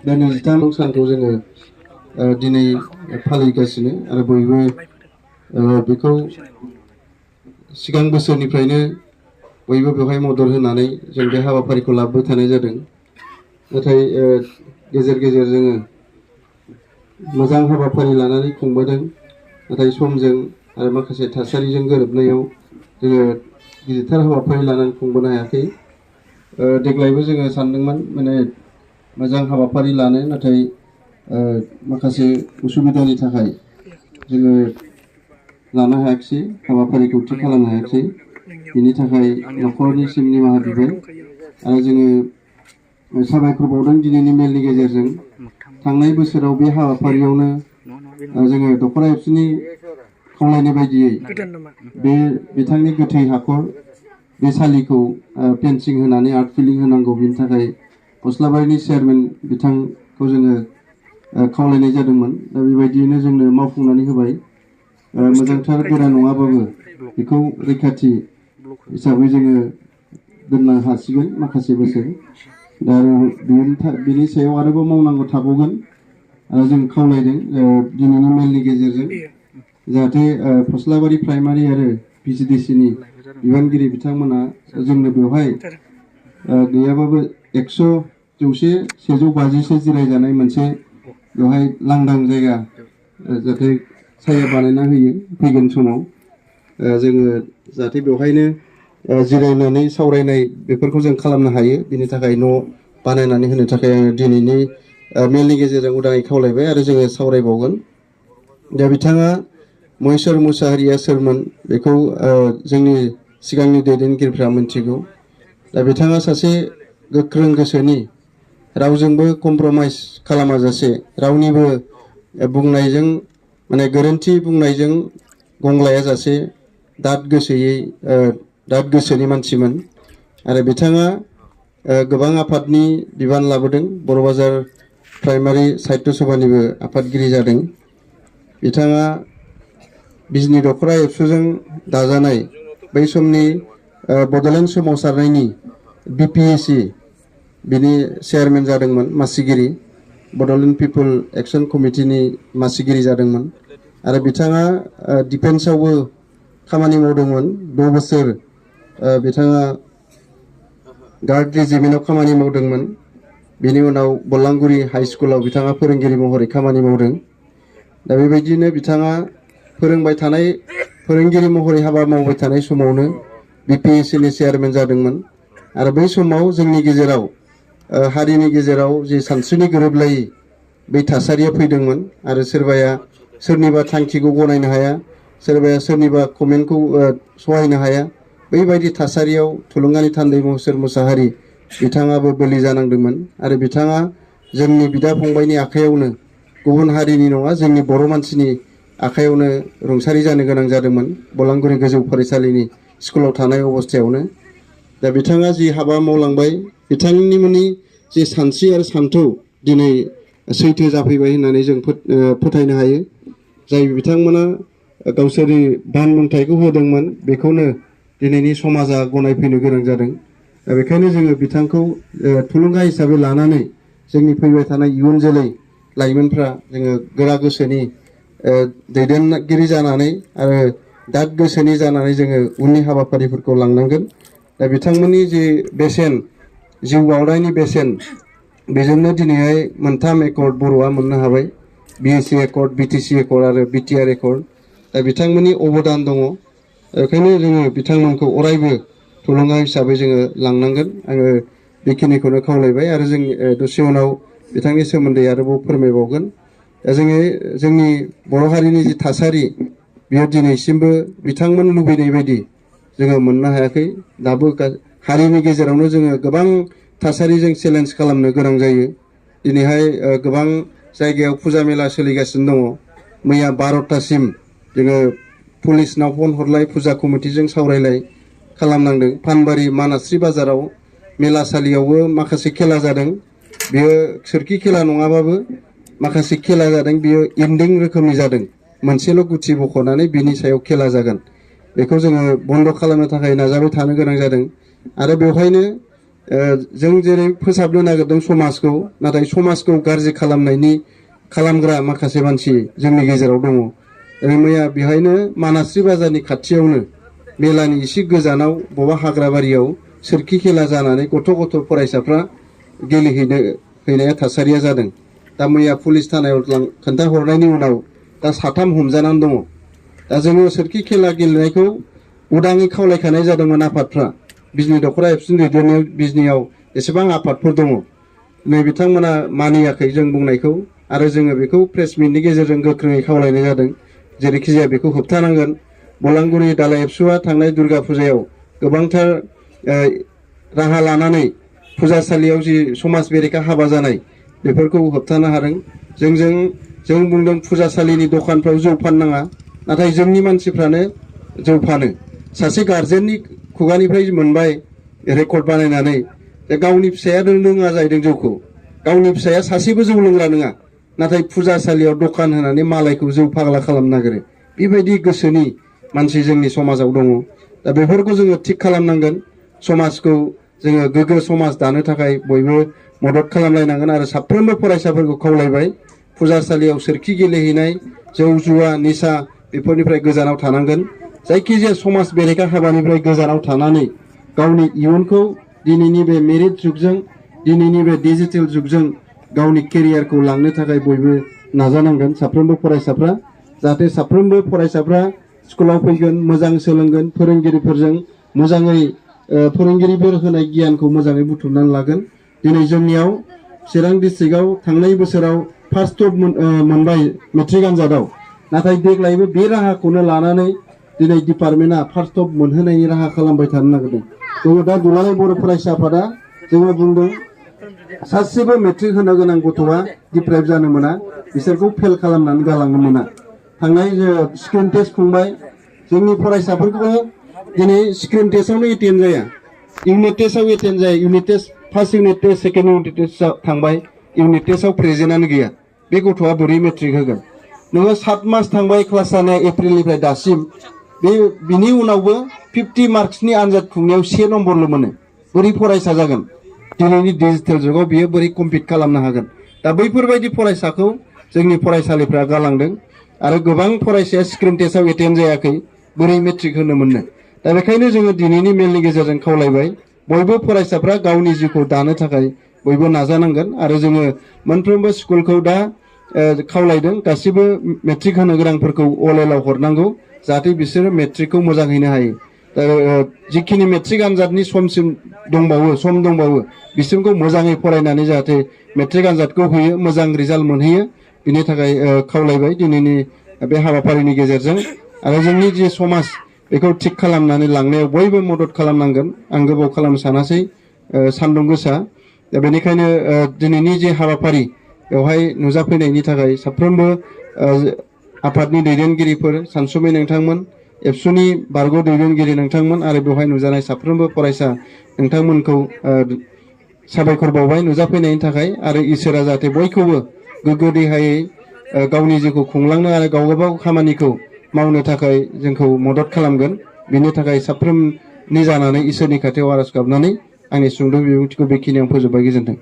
दा 23 सानखौ जोङो दिनै फालिगासिनो आरो बयबो बेखौ सिगां बोसोरनिफ्रायनो बयबो बेवहाय मदद होनानै जों बे हाबाफारिखौ लाबोबाय थानाय जादों। नाथाय गेजेर गेजेर जोङो मोजां हाबाफारि लानानै खुंबोदों। नाथाय समजों आरो माखासे थासारिजों गोरोबनायाव जोङो गिदिरथार हाबाफारि लानानै खुंबोनो हायाखै। देग्लायबो जोङो सानदोंमोन माने मोजां हाबाफारि लानो, नाथाय माखासे उसुबिदानि थाखाय जोङो लानो हायाखिसै, हाबाफारिखौ थि खालामनो हायाखिसै। बिनि थाखाय न'खरनिसिम निमाहा बिबाय आरो जोङो साबायखर बावदों दिनैनि मेलनि गेजेरजों। थांनाय बोसोराव बे हाबाफारियावनो जोङो दख'रा एबसुनि खावलायनाय बायदियै बे बिथांनि गोथै हाखर बे सालिखौ फेन्सिं होनानै आर्ट फिलिं होनांगौ, बिनि थाखाय फस्लाबारिनि चेयारमेन बिथांखौ जोङो खावलायनाय जादोंमोन। दा बेबायदियैनो जोंनो मावफुंनानै होबाय। मोजांथार गोरा नङाबाबो बेखौ रैखाथि हिसाबै जोङो दोननो हासिगोन माखासे बोसोर। दा बिनि सायाव आरोबाव मावनांगौ थाबावगोन आरो जों खावलायदों दिनैनि मेलनि गेजेरजों जाहाथे फस्लाबारि प्राइमारि आरो भिसिडिसिनि बिबानगिरि बिथांमोना जोंनो बेवहाय गैयाबाबो 150 जिरायजानाय मोनसे बेवहाय लांदां जायगा जाहाथे साया बानायना होयो फैगोन समाव। जोङो जाहाथे बेवहायनो जिरायनानै सावरायनाय बेफोरखौ जों खालामनो हायो, बिनि थाखाय न' बानायनानै होनो थाखाय आङो दिनैनि मेलनि गेजेरजों उदाङै खावलायबाय आरो जोङो सावरायबावगोन। दा बिथाङा महेश्वर मुसाहारिया सोरमोन बेखौ जोंनि सिगांनि दैदेनगिरिफ्रा मिथिगौ। दा बिथाङा सासे गोख्रों गोसोनि, रावजोंबो कमप्रमाइज खालामाजासे, रावनिबो बुंनायजों माने गोरोन्थि बुंनायजों गंलायाजासे दाद गोसोनि मानसिमोन। आरो बिथाङा गोबां आफादनि बिबान लाबोदों। बर' बाजार प्राइमारि साहित्य सभानिबो आफादगिरि जादों। बिथाङा बिजनि दख'रा एबसुजों दाजानाय बै समनि बड'लेण्ड सोमावसारनायनि BPSC बिनि चेयारमेन जादोंमोन, मासिगिरि, बड'लेण्ड पिपल एक्सन कमिटिनि मासिगिरि जादोंमोन। आरो बिथाङा डिफेन्सआवबो खामानि मावदोंमोन। 6 बोसोर बिथाङा गार्ड रेजिमेन्टआव खामानि मावदोंमोन। बेनि उनाव बलांगुरि हाइ स्कुलाव बिथाङा फोरोंगिरि महरै खामानि मावदों। दा बेबायदिनो बिथाङा फोरोंगिरि महरै हाबा मावबाय थानाय समावनो BPSCनि चेयारमेन जादोंमोन। आरो बै समाव जोंनि गेजेराव हारिनि गेजेराव जे सानस्रिनि गोरोबलायै बै थासारिया फैदोंमोन आरो सोरबाया सोरनिबा थांखिखौ गनायनो हाया, सोरबाया सोरनिबा कमेन्टखौ सहायनो हाया। बैबायदि थासारियाव थुलुंगानि थान्दै महेश्वर मुसाहारि बिथाङाबो बोलि जानांदोंमोन। आरो बिथाङा जोंनि बिदा फंबायनि आखायावनो, गुबुन हारिनि नङा, जोंनि बर' मानसिनि आखायावनो रुंसारि जानो गोनां जादोंमोन बलांगुरि गोजौ फरायसालिनि स्कुलाव थानाय अबस्थायावनो। दा बिथाङा जि हाबा मावलांबाय, बिथांनिमोननि जे सानस्रि आरो सान्थौ दिनै सैथो जाफैबाय होननानै जों फोथायनो हायो। जाय बिथांमोना गावसोरनि दान मोनथायखौ होदोंमोन, बेखौनो दिनैनि समाजा गनायफैनो गोनां जादों। दा बेखायनो जोङो बिथांखौ थुलुंगा हिसाबै लानानै जोंनि फैबाय थानाय इयुन जोलै लाइमोनफ्रा जोङो गोरा गोसोनि दैदेनगिरि जानानै आरो दाद गोसोनि जानानै जोङो उननि हाबाफारिफोरखौ लांनांगोन। दा बिथांमोननि जे बेसेन, जिउ बाउनायनि बेसेन, बेजोंनो दिनैहाय 3 एकर्ड बर'आ मोननो हाबाय। BSc एकर्ड, BTC एकर्ड आरो BTR एकर्ड। दा बिथांमोननि अबदान दङ। बेखायनो जोङो बिथांमोनखौ अरायबो थुलुंगा हिसाबै जोङो लांनांगोन। आङो बेखिनिखौनो खावलायबाय आरो जों दसे उनाव बिथांनि सोमोन्दै आरोबाव फोरमायबावगोन। दा जोंनि बर' हारिनि जि थासारि, बेयो दिनैसिमबो बिथांमोन लुबैनाय बायदि जोङो मोननो हायाखै। दाबो हारिनि गेजेरावनो जोङो गोबां थासारिजों चेलेन्ज खालामनो गोनां जायो। दिनैहाय गोबां जायगायाव फुजा मेला सोलिगासिनो दङ। मैया 12टासिम जोङो पुलिसनाव फन हरलाय, फुजा कमिटिजों सावरायलाय खालामनांदों। फानबारि मानास्रि बाजाराव मेलासालियावबो माखासे खेला जादों। बेयो सोरखि खेला नङाबाबो माखासे खेला जादों। बेयो इन्डिं रोखोमनि जादों। मोनसेल' गुथि बख'नानै बिनि सायाव खेला जागोन। बेखौ जोङो बन्द खालामनो थाखाय नाजाबाय थानो गोनां जादों। आरो बेवहायनो जों जेरै फोसाबनो नागिरदों समाजखौ, नाथाय समाजखौ गाज्रि खालामग्रा माखासे मानसि जोंनि गेजेराव दङ। मैया बेहायनो मानास्रि बाजारनि खाथियावनो मेलानि एसे गोजानाव बबेबा हाग्राबारियाव सोरखि खेला जानानै गथ' फरायसाफ्रा गेलेहैनाया थासारिया जादों। दा मैया पुलिस थानायाव खोन्थाहरनायनि उनाव दा 7 हमजानानै दङ। दा जोङो सोरखि खेला गेलेनायखौ उदाङै खावलायखानाय जादोंमोन आफादफ्रा। बिजनी दख'रा एबसुनि दैदेननायाव बिजनीयाव एसेबां आफादफोर दङ, नै बिथांमोना मानियाखै जों बुंनायखौ, आरो जोङो बेखौ प्रेस मिटनि गेजेरजों गोख्रोङै खावलायनाय जादों। जेरैखि जाया बेखौ होबथानांगोन। बलांगुरि दालाइ एबसुआ थांनाय दुर्गा फुजायाव गोबांथार राहा लानानै फुजासालियाव जि समाज बेरेखा हाबा जानाय बेफोरखौ होबथानो हादों। जों बुंदों फुजासालिनि दखानफ्राव जौ फाननाङा, नाथाय जोंनि मानसिफ्रानो जौ फानो। सासे गार्जेननि खुगानिफ्राय मोनबाय रेकर्ड बानायनानै, गावनि फिसाया लोङा जाहैदों जौखौ। गावनि फिसाया सासेबो जौ लोंग्रा नङा, नाथाय फुजासालियाव दखान होनानै मालायखौ जौ फाग्ला खालामनो नागिरो। बेबायदि गोसोनि मानसि जोंनि समाजाव दङ। दा बेफोरखौ जोङो थिग खालामनांगोन। समाजखौ जोङो गोग्गो समाज दानो थाखाय बयबो मदद खालामलायनांगोन। आरो साफ्रोमबो फरायसाफोरखौ खावलायबाय, फुजासालियाव सोरखि गेलेहैनाय, जौ जुवा निसा बेफोरनिफ्राय गोजानाव थानांगोन। जायखिजाया समाज बेरेखा हाबानिफ्राय गोजानाव थानानै गावनि इयुनखौ दिनैनि बे मेरिट जुगजों, दिनैनि बे डिजिटेल जुगजों गावनि केरियारखौ लांनो थाखाय बयबो नाजानांगोन साफ्रोमबो फरायसाफ्रा। जाहाथे साफ्रोमबो फरायसाफ्रा स्कुलाव फैगोन, मोजां सोलोंगोन, फोरोंगिरिफोरजों मोजाङै फोरोंगिरिफोर होनाय गियानखौ मोजाङै बुथुमनानै लागोन। दिनै जोंनियाव चिरां डिस्ट्रिक्टआव थांनाय बोसोराव फार्स्ट टप मोनबाय मेट्रिक आनजादाव, नाथाय देग्लायबो बे राहाखौनो लानानै दिनै डिपार्टमेन्टआ फार्स्ट टप मोनहोनायनि राहा खालामबाय थानो नागिरदों। जोङो दा दुलाराय बर' फरायसा आफादा जोङो बुंदों सासेबो मेट्रिक होनो गोनां गथ'आ डिप्राइभ जानो मोना, बिसोरखौ फेल खालामनानै गालांनो मोना। थांनाय स्क्रिन टेस्ट खुंबाय, जोंनि फरायसाफोरखौ दिनै स्क्रिन टेस्टआवनो एटेन्ड जाया, इउनिट टेस्टआव एटेन्ड जाया। Unit test first unit test, second unit टेस्टआव थांबाय, इउनिट टेस्टआव प्रेजेन्टआनो गैया। बे गथ'आ बोरै मेट्रिक होगोन? नोङो 7 मास थांबाय क्लास जानाया एप्रिलनिफ्राय दासिम, बिनि उनावबो 50 मार्क्सनि आनजाद खुंनायाव 1 नम्बरल' मोनो। बोरै फरायसा जागोन? दिनैनि डिजिटेल जुगाव बियो बोरै कम्पिट खालामनो हागोन? दा बैफोरबायदि फरायसाखौ जोंनि फरायसालिफ्रा गालांदों, आरो गोबां फरायसाया स्क्रिन टेस्टआव एटेन्ड जायाखै, बोरै मेट्रिक होनो मोननो? दा बेखायनो जोङो दिनैनि मेलनि गेजेरजों खावलायबाय, बयबो फरायसाफ्रा गावनि जिउखौ दानो थाखाय बयबो नाजानांगोन। आरो जोङो मोनफ्रोमबो स्कुलखौ दा खावलायदों, गासिबो मेट्रिक होनो गोनांफोरखौ अलेलाव हरनांगौ, जाहाथे बिसोरो मेट्रिकखौ मोजां हैनो हायो। जिखिनि मेट्रिक आनजादनि सम दंबावो बिसोरखौ मोजाङै फरायनानै जाहाथे मेट्रिक आनजादखौ होयो, मोजां रिजाल्ट मोनहैयो, बिनि थाखाय खावलायबाय दिनैनि बे हाबाफारिनि गेजेरजों। आरो जोंनि जे समाज बेखौ थिग खालामनानै लांनायाव बयबो मदद खालामनांगोन। आं गोबाव खालामनो सानासै, सान्दुं गोसा। दा बेनिखायनो दिनैनि जे हाबाफारि बेवहाय नुजाफैनायनि थाखाय साफ्रोमबो आफादनि दैदेनगिरिफोर, सानसुमै नोंथांमोन, एबसुनि बारग' दैदेनगिरि नोंथांमोन, आरो बेवहाय नुजानाय साफ्रोमबो फरायसा नोंथांमोनखौ साबायखर बावबाय नुजाफैनायनि थाखाय। आरो इसोरा जाहाथे बयखौबो गोग्गो देहायै गावनि जिउखौ खुंलांनो आरो गावबागाव खामानिखौ मावनो थाखाय जोंखौ मदद खालामगोन। बिनि थाखाय साफ्रोमनि जानानै इसोरनि खाथियाव आरज गाबनानै आंनि सुंद' बिबुंथिखौ बेखिनियाव फोजोबबाय। गोजोन्थों।